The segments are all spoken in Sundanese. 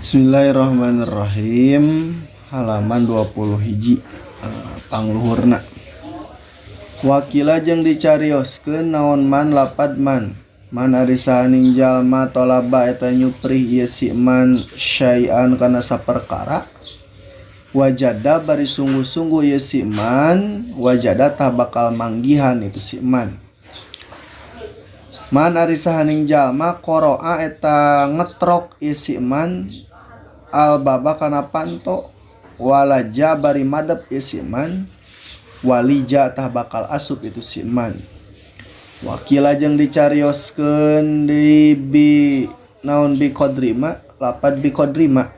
Bismillahirrahmanirrahim. Halaman 20 hiji, pangluhurna. Wakila jeung dicarioskeun naon man lapad man. Man ari sahaning jalma tolaba eta nyuprih ieu si man syai'an kana saperkara. Wajada bari sungguh-sungguh ieu si man, wajada tah bakal manggihan itu si man. Man ari sahaning jalma qara'a eta ngetrok ieu si man albaba kana panto walaja bari madep ieu si man walija tah bakal asup itu si man. Wakila jeung dicarioskeun di bi naon bi qadrima lapad bi qadrima.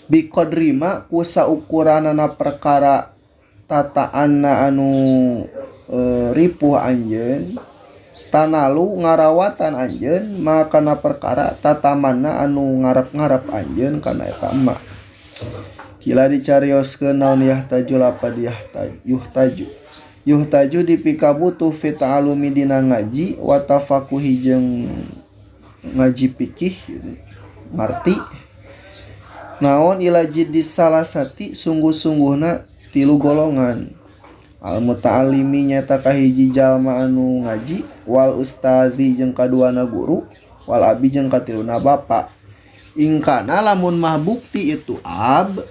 Bi qadrima ku saukuranana perkara tataanna anu ripuh anjeun tanalu ngarawatan anjeun makana perkara tatamanna anu ngarep-ngarep anjeun kana eta emak. Kila dicarioskeun naon yahtaju lapad yuhtaju. Yuhtaju dipikabutuh fi ta'alumi dina ngaji wa tafakuhi jeung ngaji pikih ngarti naon ila jiddi salasati sungguh-sungguhna tilu golongan. Al muta'allimi nyata kahiji jalma anu ngaji wal ustazi jeung kaduana guru wal abi jeung katiluna bapa. Ingkana lamun mah bukti itu ab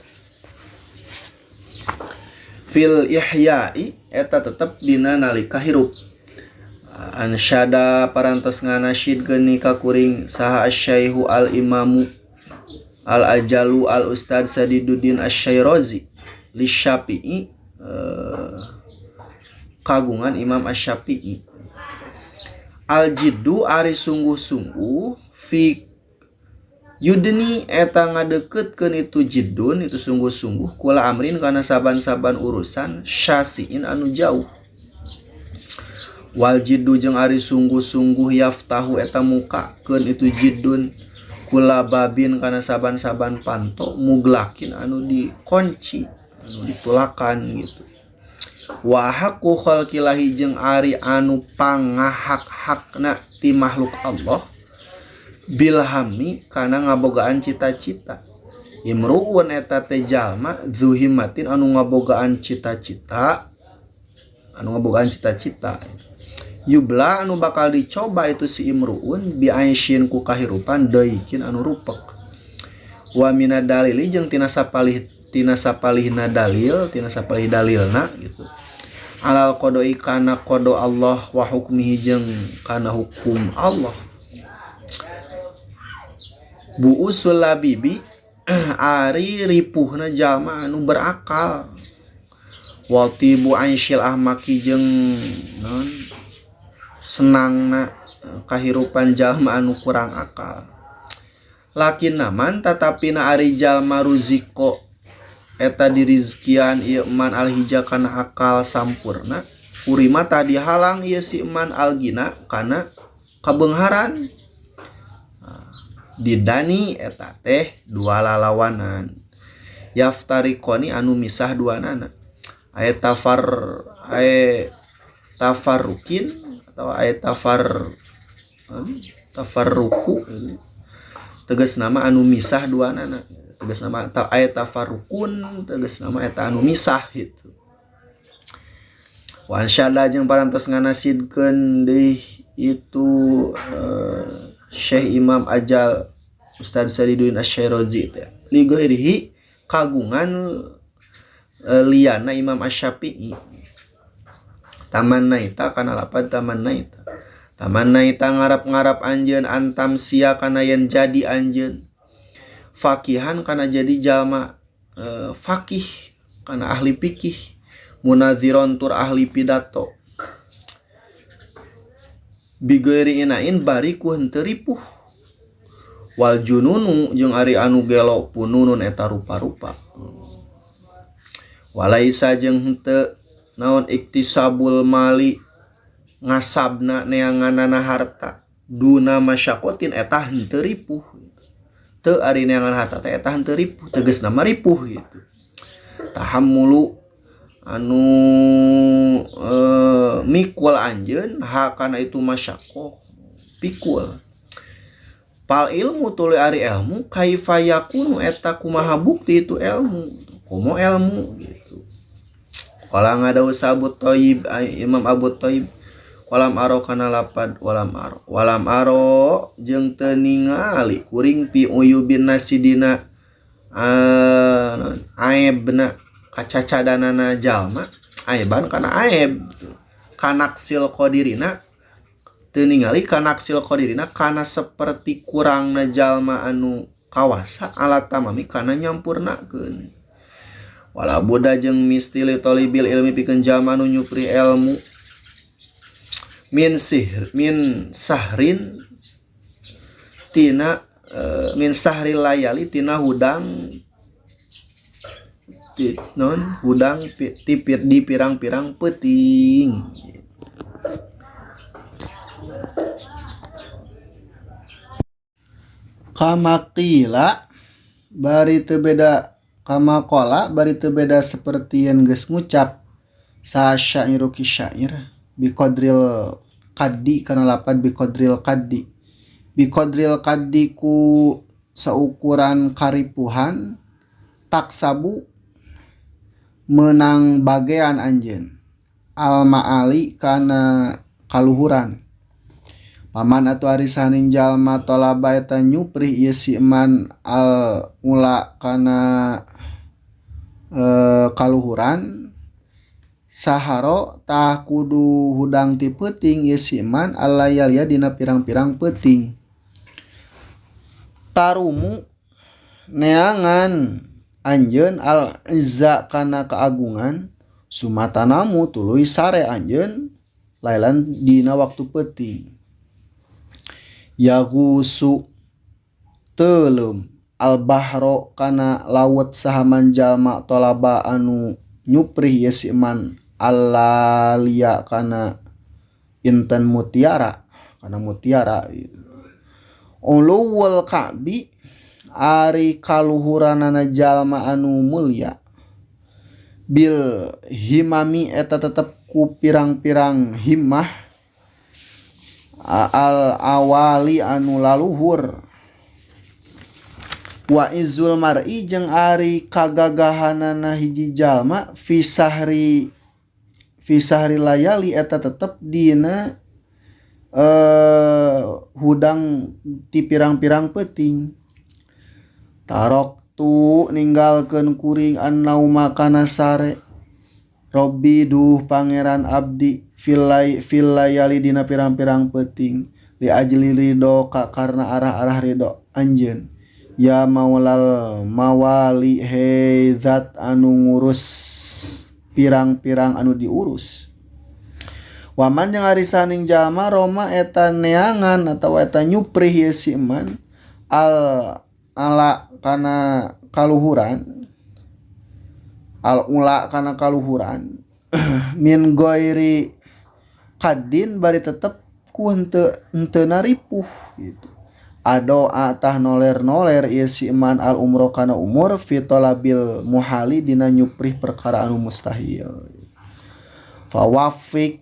fil ihya'i eta tetep dina nalika hirup. Ansyada parantos nganasyid geuni ka kuring saha asyaihu al imamu al ajalu al ustad Sadiduddin Asy-Syairazi li Syafi'i, kagungan Imam Asy-Syafi'i. Al jiddu ari sungguh-sungguh fi yudni eta ngadeukeutkeun itu jiddun itu sungguh-sungguh kula amrin kana saban-saban urusan syasiin anu jauh. Wal jiddu jeung ari sungguh-sungguh yaftahu eta mukakeun itu jiddun kula babin kana saban-saban panto muglakin anu dikunci anu ditulakan gitu. Wa haqqu khalqillahi jeung ari anu pangahak-hakna ti makhluk Allah bilhami kana ngabogaan cita-cita. Imruun eta teh jalma zuhimmatin anu ngabogaan cita-cita, anu ngabogaan cita-cita. Yubla anu bakal dicoba itu si imruun bi aisyin ku kahirupan daikin anu rupek. Wa minad dalili jeung tina sapalih tina sapalihna dalil, tina sapalih dalilna gitu. Alal qodoi kana qodo Allah wa hukmihi jeung kana hukum Allah. Buusul labibi ari ripuhna jalma anu berakal. Wa tibu aisyil ahmaki jeung non senangna kahirupan jalma anu kurang akal. Lakin naman tatapina ari jalma ruziko eta dirizkian ieu man alhija kana akal sampurna urima tadi halang ieu si man algina kana kabeungharan. Didani eta teh dua lalawanan yaftariqoni anu misah duanana aya tafar aya tafarrukin atau aya tafar tafarruku tegas nama anu misah duanana tegas nama aya tafarrukun tegas nama eta anu misah gitu. Wa ansyada jeung parantos nganasidkeun deui itu Syekh Imam Ajal Ustaz Sadiduddin Asy-Syairazi teh li ghairihi kagungan liyana Imam Asy-Syafi'i. Tamannaita kana lapad tamannaita. Tamannaita ngarap-ngarap anjeun antam sia kana yen jadi anjeun fakihan kana jadi jalma fakih kana ahli fikih munadziron tur ahli pidato bigeri inain bari ku henteu ripuh. Wal jununu jeung ari anu gelo pununun eta rupa-rupa. Walaisa jeung henteu naon iktisabul mali ngasabna neanganana harta duna masyakotin eta henteu ripuh. Teu ari neangan harta teh eta henteu ripuh tegasna mah ripuh gitu. Tahammulu anu mikul anjeun hakana itu masyakoh pikul. Pal ilmu tuluy ari ilmu kaifa yakunu eta kumaha bukti itu ilmu komo ilmu gitu. Qala ngadau Abu Thayyib Imam Abu Thayyib walam aro kana lapad walam aro walam aro jeung teu ningali kuring pi uyubin nasidina aebna kacacadanana jalma aeban kana aeb kanaksil qadirina teu ningali kanaksil qadirina kana seperti kurangna jalma anu kawasa alat tamami kana nyampurnakeun wala buddha jeung misti li talibil ilmi pikeun jalma anu nyupri ilmu min sihr min sahrin tina min sahril layali tina hudang ti, non hudang tipir di pirang-pirang peuting. Kamaqila bari teu beda kamakola bari teu beda seperti yen geus ngucap sa syairu ki syair biqadril qaddi kana lapad biqadril qaddi biqadril qaddi ku saukuran karipuhan taksabu menang bagean anjeun al ma'ali kana kaluhuran paman atuh ari saning jalma tolaba eta nyuprih ieu si man al ula kana kaluhuran saharo tah kudu hudang ti peuting ieu si man alayalia dina pirang-pirang peuting tarumu neangan anjeun al izza kana keagungan sumatanamu tuluy sare anjeun lailan dina waktu peuting yagusu teuleum al bahro kana laut sahaman jalma tolaba anu nyuprih ieu si man alalia kana inten mutiara kana mutiara uluwul ka'bi ari kaluhuranana jalma anu mulia bil himami eta tetep ku pirang-pirang himmah al awali anu laluhur wa izul mar'i jeung ari kagagahanana hiji jalma fi sahri layali eta tetep dina hudang ti pirang-pirang peuting taroktu ninggalkeun kuring annauma kana sare Robbi duh pangeran abdi fil layali dina pirang-pirang peuting li ajli ridho ka karena arah-arah ridho anjeun ya maulal mawali he zat anu ngurus pirang-pirang anu diurus waman jeung ari saning jalma roma eta neangan atawa eta nyuprih ieu si man al ala kana kaluhuran al ula kana kaluhuran min ghairi kadin bari tetep ku henteu naripuh gitu adoa tah noler-noler ieu si iman al umro kana umur fi talabil muhali dina nyuprih perkara anu mustahil fawafik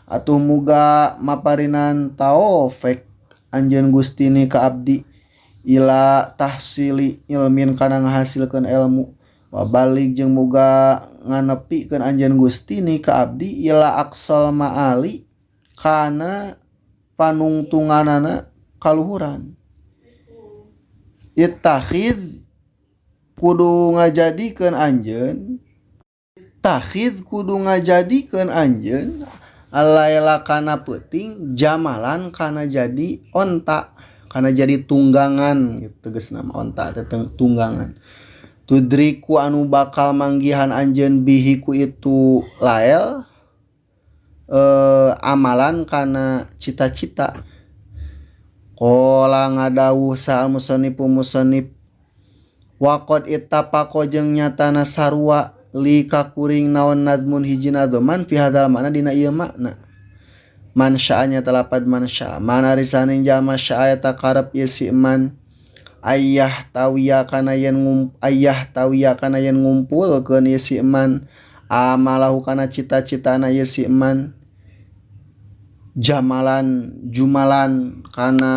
atuh muga maparinan taufik anjeun Gustini ka abdi ila tahsili ilmin kana ngahasilkeun ilmu wa balik jeung muga nganepikeun anjeun Gustini ka abdi ila aqsal maali kana panungtunganana kaluhuran ittakhid kudu ngajadikeun anjeun takhid kudu ngajadikeun anjeun alaila kana peuting jamalan kana jadi onta kana jadi tunggangan gitu tegasna mah onta teh tunggangan tudriku anu bakal manggihan anjeun bihi ku itu lael amalan kana cita-cita. Qala ngadawuh sa al-musannifu musannif waqad ittafaqo jeung nyatana sarua li kakuring naon nadmun hiji nadzoman fi hadzal makna dina ieu makna man sya'anya talapad man sya'a man arisaning jalma sya'a eta karep ieu si man ayah tawiya kana yen ayah tawiya kana yen ngumpulkeun ieu si man amalahu kana cita-citana ieu si man jamalan jumalan kana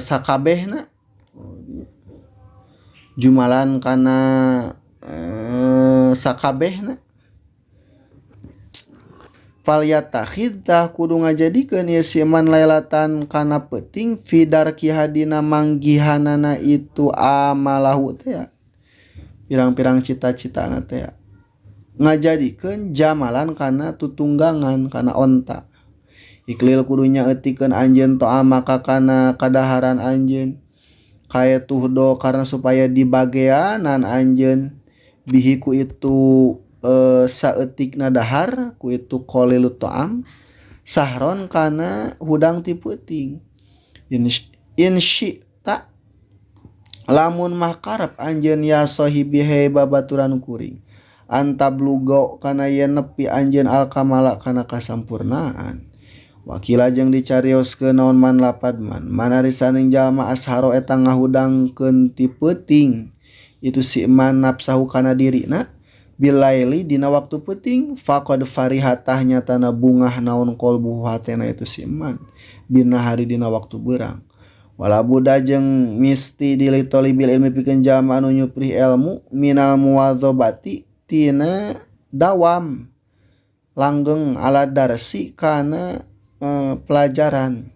Sakabehna jumalan kana sakabehna. Falyattakhid tah kudu ngajadikeun ieu si man lailatan kana peuting fi darkiha dina manggihanana itu amalahu teh, pirang-pirang cita-citana teh, ngajadikeun jamalan kana tutunggangan, kana onta. Iqlil kudu nyaeutikeun anjeun ta'amaka kana kadaharan anjeun kaya tuhdo, karena supaya dibageanan anjeun bihi ku itu saeutikna dahar, ku itu qalilut ta'am sahron kana hudang ti peuting. In syi'ta lamun mah karep anjeun, ya sahibi, he babaturan kuring, an tabluga kana yen nepi anjeun al kamala kana kasampurnaan. Wa qila jeung dicarioskeun naon man lapad man man ari saning jalma asharo eta ngahudangkeun ti peuting itu si man nafsahu kana dirina bilaili dina waktu peuting, faqad farihatah nyatana bungah naon qalbuhu hatena itu si man binahari dina waktu beurang. Wala budda jeung misti li thalibil ilmi pikeun jalma anu nyuprih ilmu minal muwadzabati tina dawam langgeng ala darsi kana pelajaran,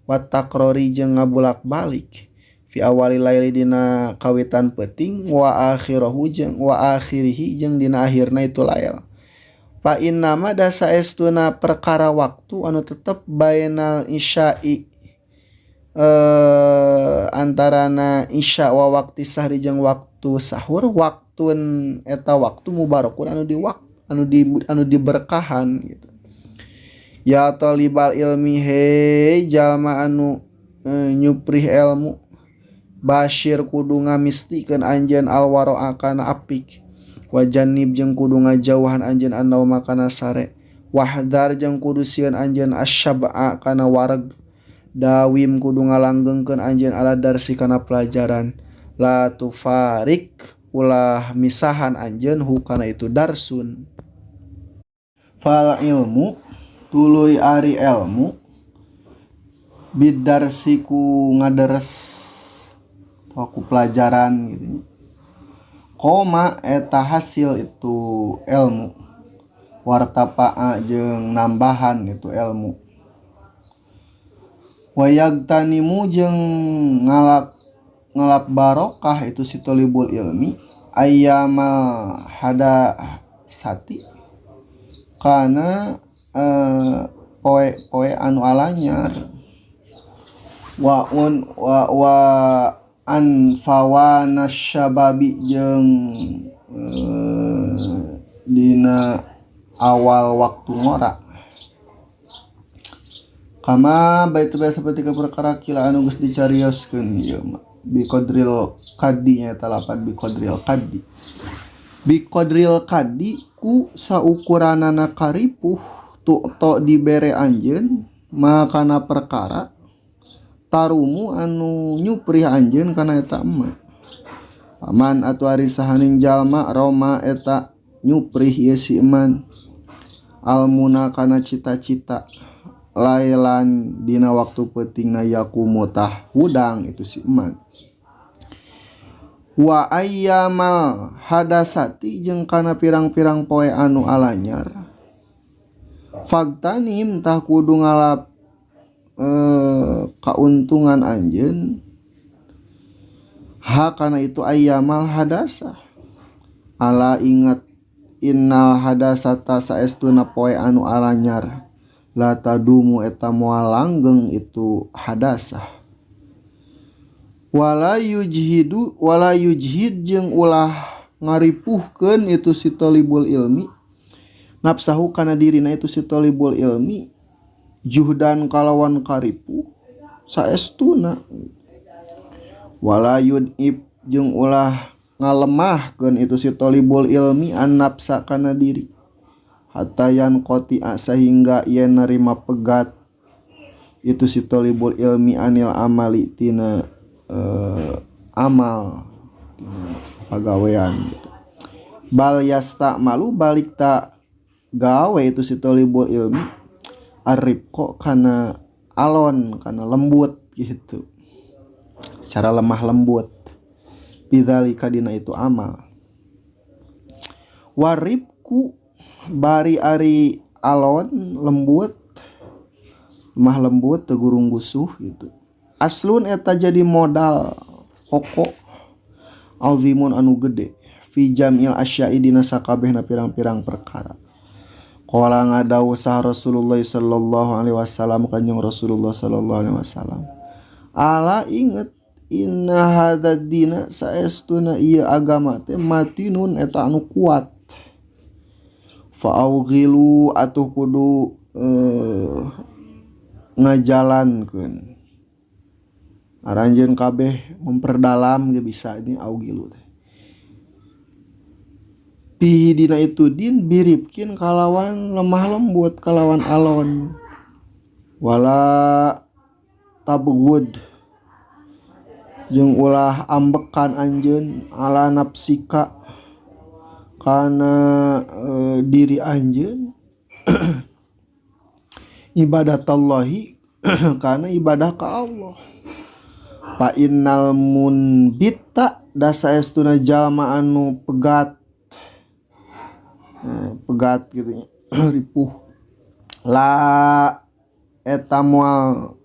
wa takrori jeung ngabulak-balik fi awali laili dina kawitan peuting, wa akhirahu jeung wa akhirihi jeung dina akhirna itu lail. Fa innama da saestuna perkara waktu anu tetep bainal isya'i antarana isya wa waqti sahri jeung waktu sahur, waktun eta waktu mubarakun anu di wak anu di anu diberkahan gitu. Ya thalibal ilmi, he jalma anu nyuprih ilmu, basyir kudu ngamistikeun anjeun al wara'a kana apik, wajannib jeung kudu ngajauhan anjeun annauma kana sare, wahdar jeung kudu sieun anjeun asyab'a kana wareg, dawim kudu ngalanggengkeun anjeun ala darsi kana pelajaran, la tufarik ulah misahan anjeun hu kana itu darsun. Fal ilmu tuluy ari ilmu bidarsi ku ngaderes atau ku pelajaran gitu, koma eta hasil itu ilmu, wartafa'a jeung nambahan itu ilmu, wayaghtanimu jeung ngalap ngalap barokah itu si thalibul ilmi ayyamal hadasati kana poe-poe anu alanyar, wa un wa wa an fawana syababi jeung dina awal waktu ngora, kama baitu bae seperti perkara qila anu geus dicarioskeun ieu mah biqadril kaddi, nya lapad biqadril kaddi. Biqadril kaddi ku saukuranana karipuh tu'ta dibere anjeun ma kana perkara tarumu anu nyuprih anjeun kana eta emma. Paman atuh ari sahaning jalma roma eta nyuprih ieu si eman almuna kana cita-cita lailan dina waktu peutingna, yaqumu tah hudang itu si eman, wa ayyamal hadasati jeung kana pirang-pirang poe anu alanyar, faghtanim tah kudu ngalap kauntungan anjeun ha kana itu ayyamal hadasah. Ala ingat, innal hadasata saestuna poe anu alanyar la tadumu eta moal langgeng itu hadasah. Wala yujhidu wala yujhid jeung ulah ngaripuhkeun itu si thalibul ilmi nafsahu kana dirina itu si thalibul ilmi juhdan kalawan karipuh saestuna. Wala yud'if jeung ulah ngalemahkeun itu si thalibul ilmi an nafsa kana diri hatta yanqati'a sehingga ia nerima pegat itu si thalibul ilmi anil amali tina amal, tina pagawean gitu. Bal yasta'malu balik ta gawe itu si thalibul ilmi arifqa kana alon, kana lembut gitu. Secara lemah lembut bidzalika dina itu amal. Waribku bari ari alon lembut lemah lembut teu gurung gusuh gitu. Aslun eta jadi modal pokok azimun anu gede fi jamil asya'i dina sakabehna pirang-pirang perkara. Qala ngadawuh saha Rasulullah sallallahu alaihi wasallam kanjeng Rasulullah sallallahu alaihi wasallam. Ala inget inna hadzal dina saestuna ieu agama teh matinun eta anu kuat. Fa'aughilu atuh kudu ngajalankeun. Aranjeun kabeh memperdalam ge bisa ini augilu teh. Pihi dina itu din biripkin kalawan lemah lembut kalawan alon. Wala tabghud jeung ulah ambekan anjeun ala nafsika kana diri anjeun ibadatallahi kana ibadah ka Allah. Fa innal munbita da saestuna jalma anu pegat pegat gitu nya ripuh la eta moal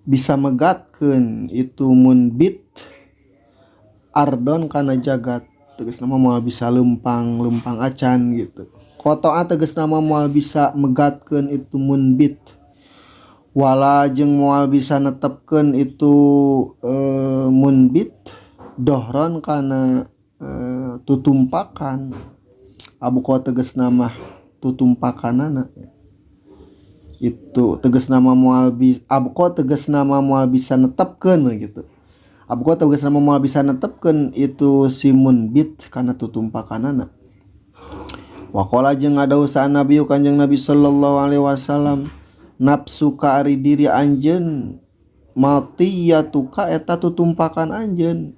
bisa megatkeun itu munbit ardon kana jagat tegasna mah moal bisa lempang-lempang acan gitu. Qata'a tegasna mah moal bisa megatkeun itu munbit wala jeung moal bisa netepkeun itu munbit dohron kana tutumpakan. Abuqa tegasna mah tutumpakanana itu tegasna mah moal bi abqa tegasna mah moal bisa netepkeun gitu. Abqa tegasna mah moal bisa netepkeun itu si munbit kana tutumpakanana. Wa qala jeung ngadawuh saha Nabi Kanjeng Nabi sallallahu alaihi wasallam nafsu ka ari diri anjeun matiyatuka eta tutumpakan anjeun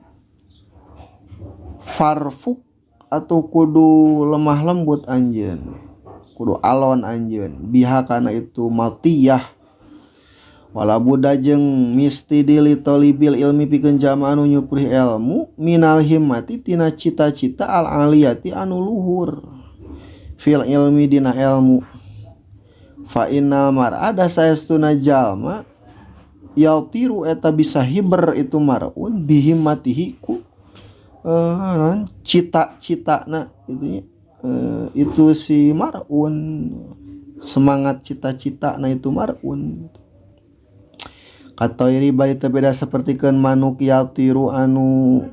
farfuk atau kudu lemah lembut anjeun kudu alon anjeun biha kana itu matiyah. Wala buddha jeung misti dili talibil ilmi pikeun jalma anu nyuprih ilmu minal himmati tina cita-cita al aliyati anu luhur fil ilmi dina ilmu. Fa innal mar'a da saestuna jalma yautiru eta bisa hiber itu mar'un bihimmatihi ku cita-citana itunya itu si mar'un semangat cita-cita na itu mar'un. Katoiri bari teu beda sapertikeun manuk yatiru anu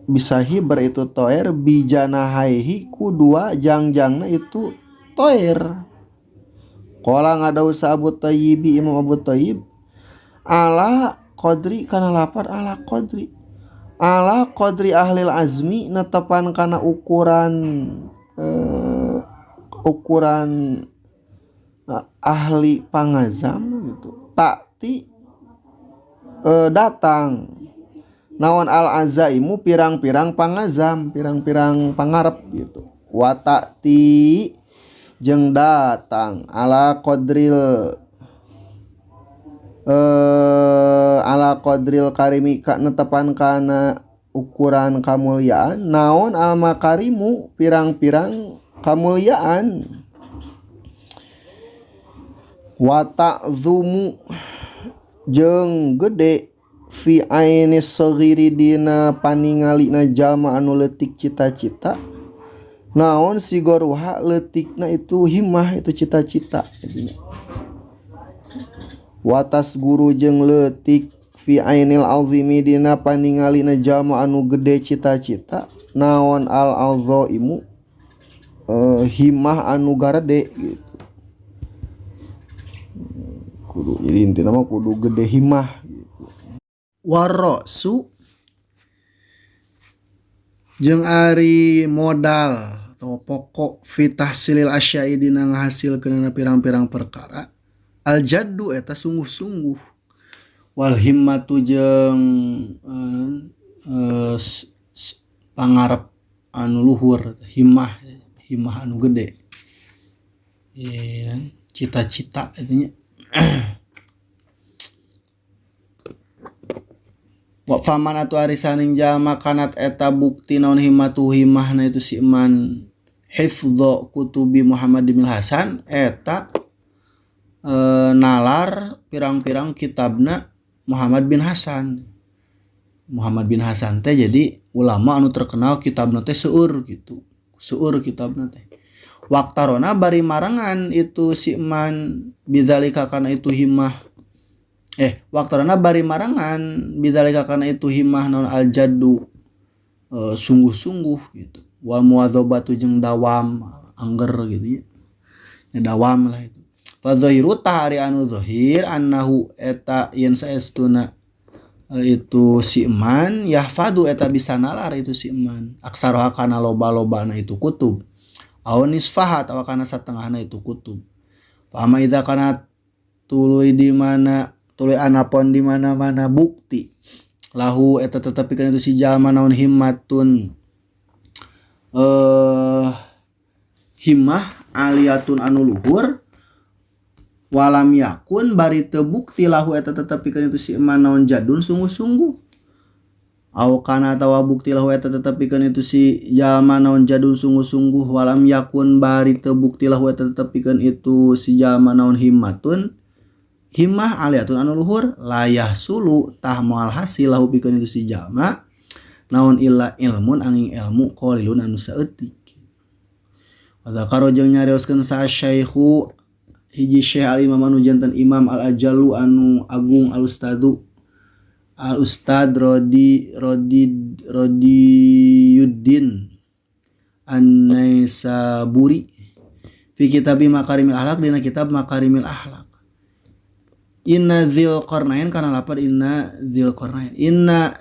bisa hiber itu toer bijanahaihi ku dua jangjangna itu toer. Qala ngadawuh sa Abu Thayyibi Imam Abu Thayyib ala qadri kana lapar ala qadri ala qadri ahlil azmi netepan kana ukuran ukuran ahli pangazam gitu takti datang naon al azaimu pirang-pirang pangazam pirang-pirang pangarep gitu wa takti jeung datang ala qadril karimi ka netepan kana ukuran kamuliaan naon al makarimu pirang-pirang kamuliaan wa ta'zumu jeung gede fi ainis saghiri dina paningalina jalma anu leutik cita-cita naon sigoruha leutikna itu himmah itu cita-cita. Watas guru jeung leutik fi ainil azimi dina paningalina jalma anu gede cita-cita naon al azaimu himmah anu garede gitu. Kudu jadi intina mah kudu gede himmah gitu. Warrosu jeung ari modal atau pokok fi tahsilil asya'i dina ngahasilkeunana pirang-pirang perkara al jaddu eta sungguh-sungguh wal himmatu jeung pangarep anu luhur himmah himmah anu gede cita-cita itunya. Wa faman atuh ari saning jalma kanat eta bukti naon himmatu himmahna itu si man hifdza kutubi Muhammad bin Hasan eta nalar pirang-pirang kitabna Muhammad bin Hasan. Muhammad bin Hasan teh jadi ulama anu terkenal kitabna teh seueur gitu. Seueur kitabna teh. Waqtarona bari marengan itu si man bidzalika kana itu himmah. Waqtarona bari marengan bidzalika kana itu himmah naon aljaddu sungguh-sungguh gitu. Wal muwadzabatu jeung dawam angger gitu nya. Nya dawam lah itu. Fa zahiru tahari anu zahir annahu eta yen saestuna itu si man yahfadu eta bisa nalar itu si man aksaroha kana loba-lobana itu kutub aw nisfaha atawa kana satengahna itu kutub. Fa ama idza kana tuluy di mana tuluy anapon di mana-mana bukti lahu eta tetepikeun itu si jalma naon himmatun himmah aliyatun anu luhur walam yakun bari teu bukti lahu eta tetepikeun itu si man naon jadun sungguh-sungguh aw kana atawa bukti lahu eta tetepikeun itu si jalma naon jadun sungguh-sungguh walam yakun bari teu bukti lahu eta tetepikeun itu si jalma naon himmatun himmah aliyatun anu luhur layah sulu tah moal hasil lahu pikeun itu si jalma naon illa ilmun angin ilmu qalilun anu saeutik. Wa dzakara jeung nyarioskeun sa syaikhu hiji syekh al imam anu janten imam al ajallu anu agung al ustadu al ustad rodi rodi rodiyuddin an-Naisaburi fi kitabi Makarimil Akhlak dina kitab Makarimil Akhlak. Inna dzil qarnain kana lapar inna dzil qarnain inna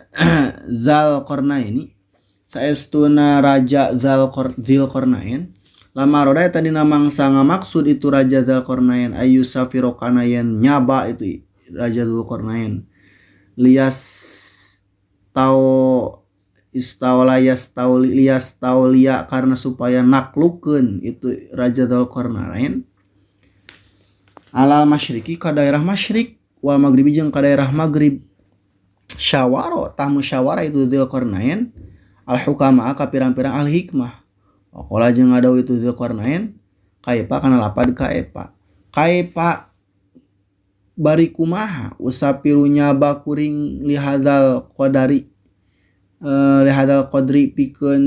zal qarnaini saestuna raja dzil qarnain lama roda eta dina mangsa ngamaksud itu raja dzal qarnain ayu safiro kana yen nyaba itu raja dzul qarnain lias tau istawalayas tau lias taulia karena supaya naklukeun itu raja dzul qarnain alal masyriqi ka daerah masyriq wal maghribi jeung ka daerah maghrib syawaro tah musyawarah itu dzul qarnain al hukama ka pirang-pirang al hikmah. Waqala jeung ngadau itu dzul qarnain kaifa kana lapad kaifa kaifa bari kumaha usapiru nyaba kuring lihadzal qadari lihadzal qadri pikeun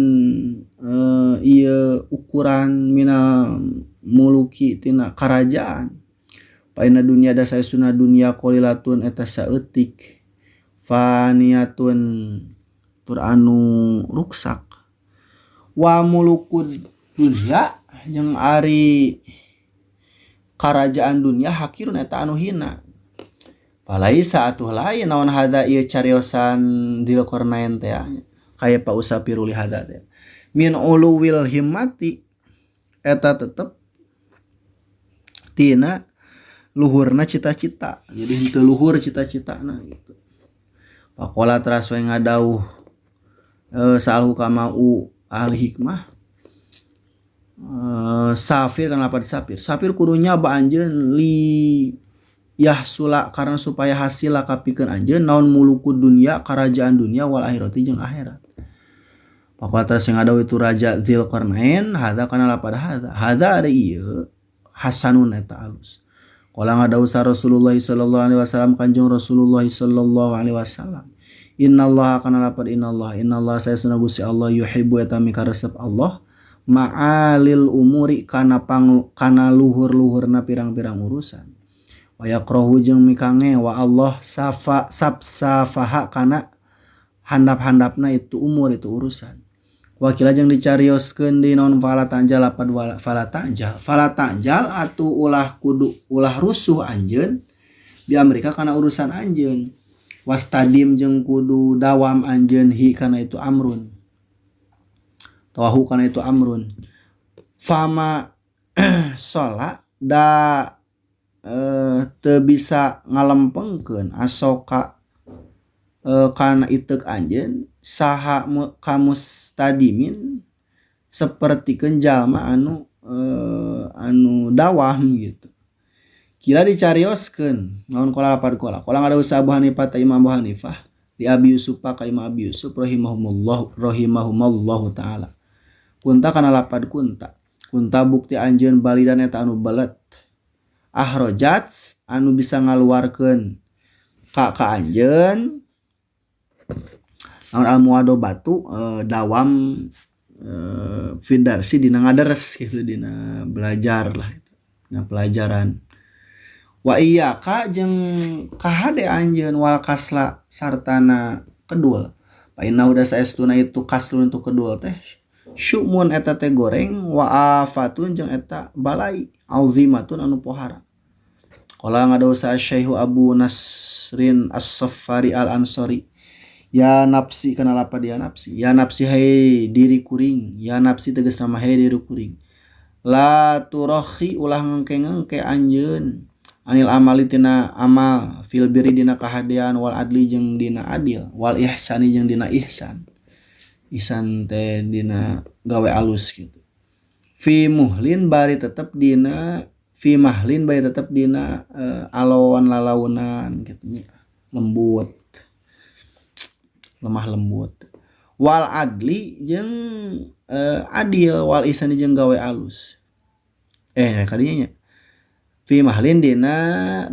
ieu ukuran minal muluki tina karajaan. Fa inna dunya da saestuna dunya qalilatun eta saeutik faniyatun tur anu ruksak wa mulukud dunya jeung ari karajaan dunya hakirun eta anu hina. Falaisa atuh lain naon hada ieu cariosan dzul qarnain teh kaya pa usapiru li hada teh min uluwil himmati eta tetep tina luhurna cita-cita. Jadi henteu luhur cita-citana gitu. Faqala teras we ngadauh sal hukamau ahli hikmah safir kan lapad safir safir kudu nyaba anjeun li yahsula karena supaya hasil kapikeun anjeun naon muluku dunya karajaan dunya wal akhirati jeung akhirat. Faqala teras ngadauh itu raja Dzul Qarnain hadza kana lapad hadza hadza ari ieu hasanun eta alus. Qala ngadauh sa Rasulullah sallallahu alaihi wasallam kanjeng Rasulullah sallallahu alaihi wasallam innallaha kana lapad innallaha innallaha saestuna Gusti Allah yuhibbu eta mikaresep Allah ma'alil umuri kana kana luhur-luhurna pirang-pirang urusan wa yaqrahu jeung mikange wa Allah safa sabsafaha kana handap-handapna itu umur itu urusan. Wakila jeung dicarioskeun di naon fala ta'jal lapad fala ta'jal fala ta'jal atuh ulah kudu ulah rusuh anjeun di Amerika kana urusan anjeun wastadim jeung kudu dawam anjeun hi kana itu amrun tawahu kana itu amrun fama shola da teu bisa ngalempengkeun asoka kana iteuk anjeun saha kamustadimin sapertikeun jalma anu anu dawam gitu. Kira dicarioskeun naon qala lapad qala qala ngadawuh Abu Hanifah ta Imam Abu Hanifah Li Abi Yusuf ka Imam Abi Yusuf rahimahumullah rahimahumallahu taala. Kunta kana lapad kunta. Kunta bukti anjeun balidan eta anu belet. Ahrojat anu bisa ngaluarkeun ka ka anjeun naon al muadobatu dawam fidarsi dina ngaderes gitu dina belajar lah gitu. Dina pelajaran. Wa iyyaka jeung kahade anjeun wal kasla sartana kedul. Fa inna udah saestuna itu kaslun itu kedul teh syumun eta teh goreng wa afatun jeung eta balai azimatun anu pohara. Qala ngadosa Syekh Abu Nasrin As-Saffari Al-Ansari ya nafsi kana lapad ya nafsi ya nafsi hei diri kuring ya nafsi tegasna mah hei diri kuring la turakhi ulah ngengke-ngengke anjeun anil amali tina amal fil birri dina kahadean wal adli jeung dina adil wal ihsani jeung dina ihsan ihsan teh dina gawe alus gitu fi muhlin bari tetep dina fi mahlin bari tetep dina alon lalaunan gitu nya lembut lemah lembut wal adli jeung adil wal ihsani jeung gawe alus kadinya nya fi mahlin dina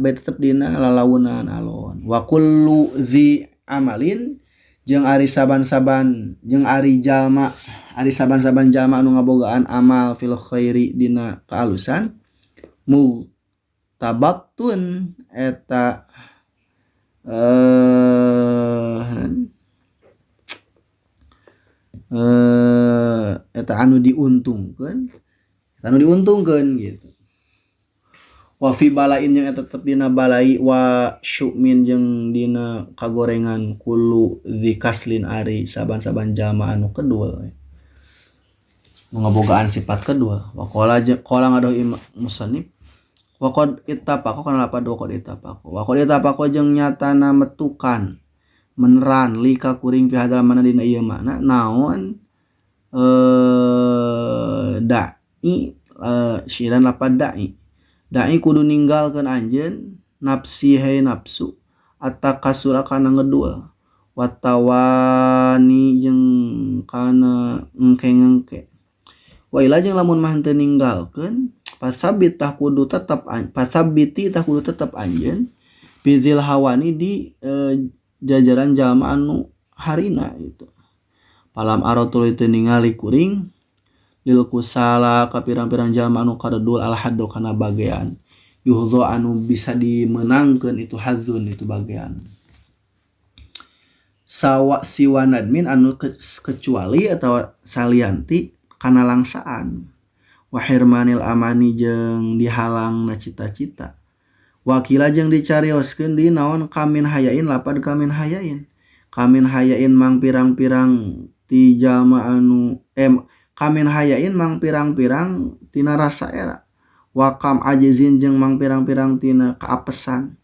bae tetep dina lalaunan alon wa kullu dzi amalin jeung ari saban-saban jeung ari jalma ari saban-saban jalma anu ngabogaan amal fil khairi dina kaalusan mutabattun eta eta anu diuntungkeun eta anu diuntungkeun gitu. Wa fi balain jeung eta tetep dina balai wa syu'min jeung dina kagorengan kullu dzi kaslin ari saban-saban jalma anu kedul nu ngabogaan sifat kedul. Wa qala qala ngadoh musannif wa qad ittafaqa kana lapad wa qad ittafaqa wa qad ittafaqa jeung nyatana metukan meneran li ka kuring fi hadal mana dina ieu makna naon da'i syiran lapad da'i da'i kudu ninggalkeun anjeun nafsi hei nafsu atakasura kana ngedul watawani jeung kana engke-engke wa ila jeung lamun mah henteu ninggalkeun pasabit tah kudu tetep pasabiti tah kudu tetep anjeun bizil hawani di jajaran jalma anu harina gitu. Palam aratul itu ningali kuring lil kusala ka pirang-pirang jalma anu karedul al haddo kana bagean yuhdho anu bisa dimenangkeun itu hadzun itu bagean sawa siwanadmin anu kecuali atau salianti kana langsaan wa hirmanil amani jeung dihalangna cita-cita wakila jeung dicarioskeun di naon kamin hayain lapad kamin hayain mang pirang-pirang ti jalma anu kamin hayain mang pirang-pirang tina rasa era wakam ajizin jeung mang pirang-pirang tina kaapesan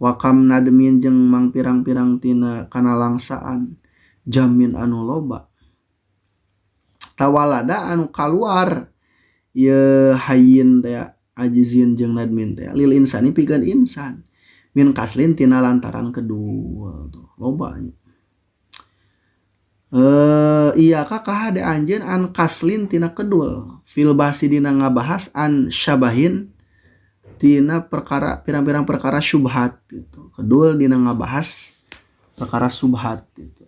wakam nadmin jeung mang pirang-pirang tina kana langsaan jamin anu loba tawalada anu kaluar ye hayin teh ajizin jeung nadmin teh lil insani pikeun insan min kaslin tina lantaran kedua tuh loba nya. Iya ka kahade anjeun an kaslin tina kedul fil bahsi dina ngabahas an syabahin tina perkara pirang-pirang perkara syubhat gitu. Kedul dina ngabahas perkara syubhat gitu.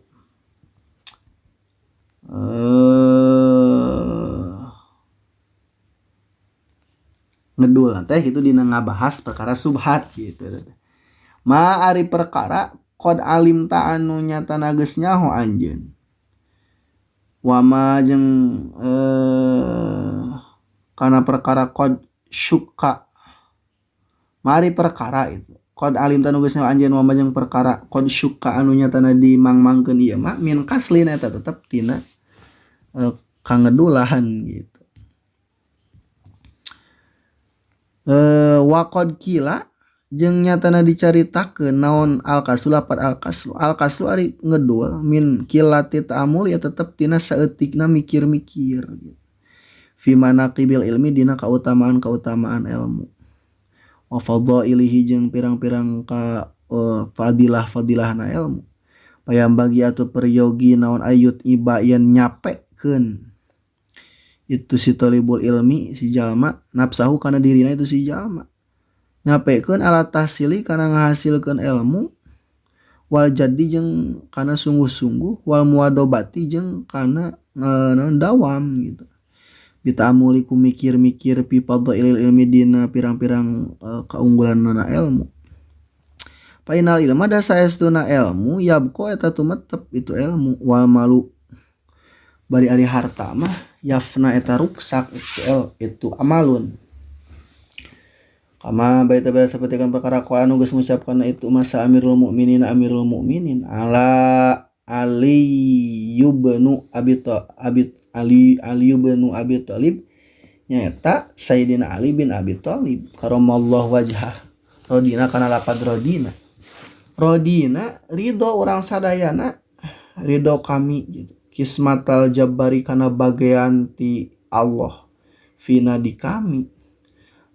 Ngedul teh gitu dina ngabahas perkara subhat gitu. Ma ari perkara qad alim ta anu nyatana geus nyaho anjeun. Wama jeung kana perkara qad syukka. Mari perkara itu. Qad alim ta nu geus nyaho anjeun wama jeung perkara qad syukka anu nyatana dimangmangkeun ieu mah min kaslin eta tetep tina kangedulahan gitu. Waqad kila jeung nyatana dicaritakeun naon al-kaslu lapat al-kaslu al-kaslu ari ngedul min kilati ta'amul ya tetep tina saeutikna mikir-mikir gitu. Fi manaqibil ilmi dina kautamaan-kautamaan ilmu wa fadhailihi jeung pirang-pirang ka fadilah-fadilahna ilmu Payam bagi atau peryogi naon ayut iba yen nyapekeun itu si thalibul ilmi si jalma nafsahu kana dirina itu si jalma nyapekeun ala tahsili kana ngahasilkeun ilmu wal jadi jeung kana sungguh-sungguh wal muadobati jeung kana naon dawam gitu bitamuli ku mikir-mikir pi fadhailil ilmi dina pirang-pirang kaunggulanna ilmu. Fa innal ilma da saestuna ilmu yabqa eta tumetep itu ilmu wal malu bari ari harta mah yafna eta ruksak itu amalun. Kama baita bala sapertikeun perkara qala anu geus ngucapkeun itu masa Amirul Mukminin Amirul Mukminin ala Ali ibn Abi Ali Ali ibn Abi Thalib nyaeta Sayyidina Ali bin Abi Thalib karamallahu wajhah rodina kana lapad rodina rodina ridho urang sadayana ridho kami gitu kismatal jabbari kana bagean ti Allah fina di kami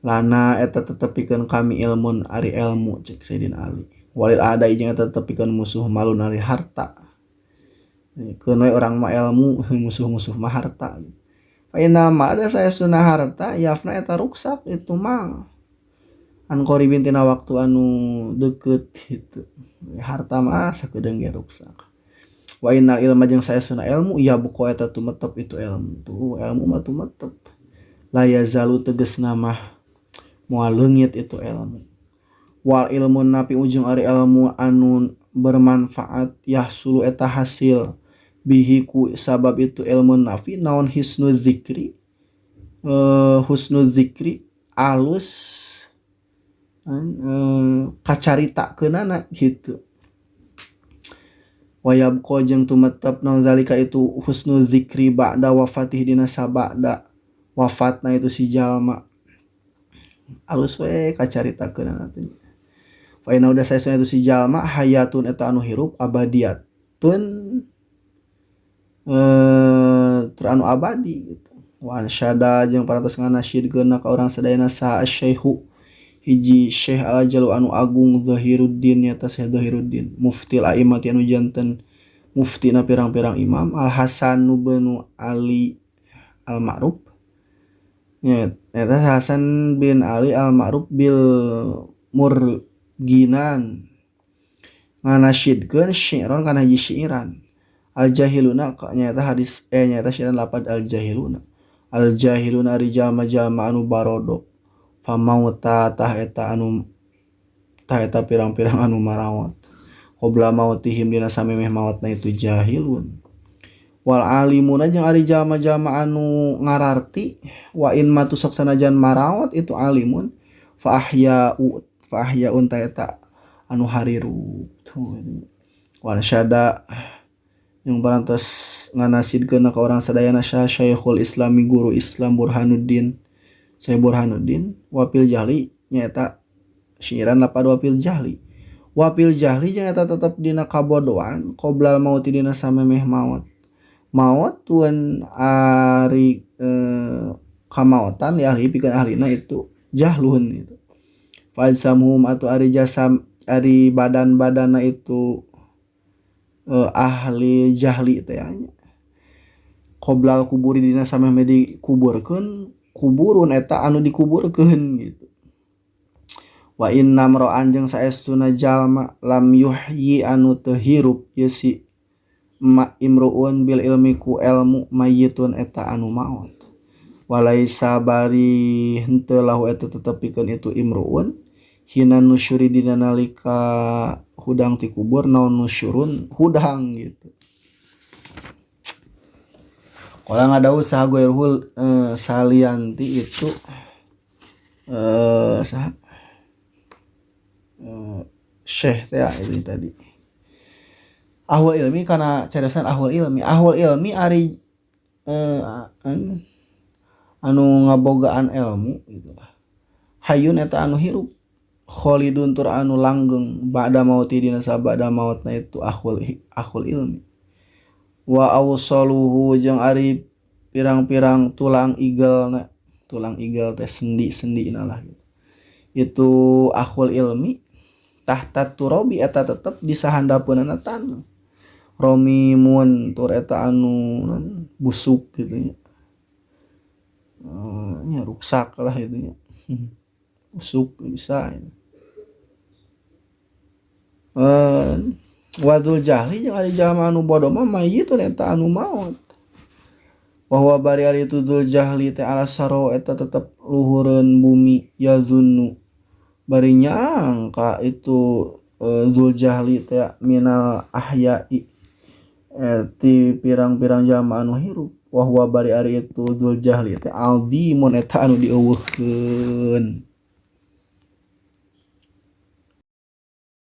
lana eta tetepikeun kami ilmun ari ilmu cek Sayyidina Ali walil ada jeung eta tetepikeun musuh malun ari harta. Keun we urang mah ilmu musuh-musuh mah harta. Fa inna ma ada saestuna harta yafna eta ruksak itu mah an qaribin tina waktu anu deukeut gitu. Harta mah sakedeung ge ruksak. Wa innal ilma jeung saestuna ilmu ya buku eta tumetep itu ilmu. Tuh ilmu mah tumetep. La yazalu tegasna mah moal leungit itu ilmu. Wal ilmu napi ujung ari ilmu anu bermanfaat yahsulu eta hasil bihi ku sabab itu ilmu nafi naon hisnu zikri husnu zikri alus kacaritakeunana gitu. Wayabqa jeung tumetep naon zalika itu husnu zikri ba'da wafatih dina sabada wafatna itu si jalma alus we kacaritakeunana teh. Fa inna udah saestuna itu si jalma hayatun eta anu hirup abadiatun tur anu abadi gitu. Wa ansyada jeung parantos nganasyidkeun ka urang sadayana saha asy-syaikhu hiji Syekh al-Jalu anu agung Zahiruddin nyata Syekh Zahiruddin muftil aimati anu janten muftina pirang-pirang imam Al Hasan bin Ali Al Ma'ruf nyata Hasan bin Ali Al Ma'ruf bil Murginan nganasyidkeun syi'ron kana hiji syiiran al jahiluna nyata hadis nyata syiiran lapad al jahiluna al jahiluna ari jalma-jalma anu barodo famauta tah eta anu tah eta pirang-pirang anu marawat qabla mautihim dina samemeh maotna itu jahilun wal alimuna jeung ari jalma-jalma anu ngararti wa in matu sok sanajan marawat itu alimun fa ahyaun ta eta anu harirup wal syada jeung parantos nganasidkeun ka urang sadayana Syekhul Islami guru Islam Burhanuddin Syekh Burhanuddin wapil jahli nyaeta syiiran lapad wapil jahli jeung eta tetep dina kabodohan qoblal mauti dina samemeh maot maot tuan ari kamaotan ya ahli pikeun ahlina itu jahlun itu fajsamhum atau ari jasam ari badan-badanna itu ahli jahli teh nya qoblal kuburi dina samemeh dikuburkeun kuburun eta anu dikuburkeun gitu. Wa inna mra'an jeung saestuna jalma lam yuhyi anu teu hirup ieu si ma imruun bil ilmi ku ilmu mayyitun eta anu maot. Walaisa bari henteu lahu eta tetepikeun itu imruun hina nusyuri dina nalika hudang ti kubur naon nusyurun hudang gitu. Kalau nggak ada usaha gue ruhul salianti itu syekh teh ini tadi. Ahwal ilmi karena carisan ahwal ilmi ari anu ngabogaan ilmu gitu lah. Hayun eta anu hirup khalidun tur anu langgeng ba'da mauti dina sabada mautna itu ahwal ilmi. Wa awsaluhu jeung ari pirang-pirang tulang igelna, tulang igel teh sendi-sendina lah gitu. Itu akhul ilmi tahta turabi eta tetep di sahandapeunana taneuh. Romimun tur eta anu busuk gitu nya. Nya ruksak lah itu nya. Busuk bisa. Wadul jahli jeung ari jalma anu bodoh mah mayitun eta anu maot. Bahwa bari ari itu dzul jahli teh ala saro eta tetep luhureun bumi yazunnu bari nyangka itu dzul jahli teh minal ahya'i ti pirang-pirang jalma anu hirup wa huwa bari ari itu dzul jahli teh aldimun eta anu dieuweuhkeun.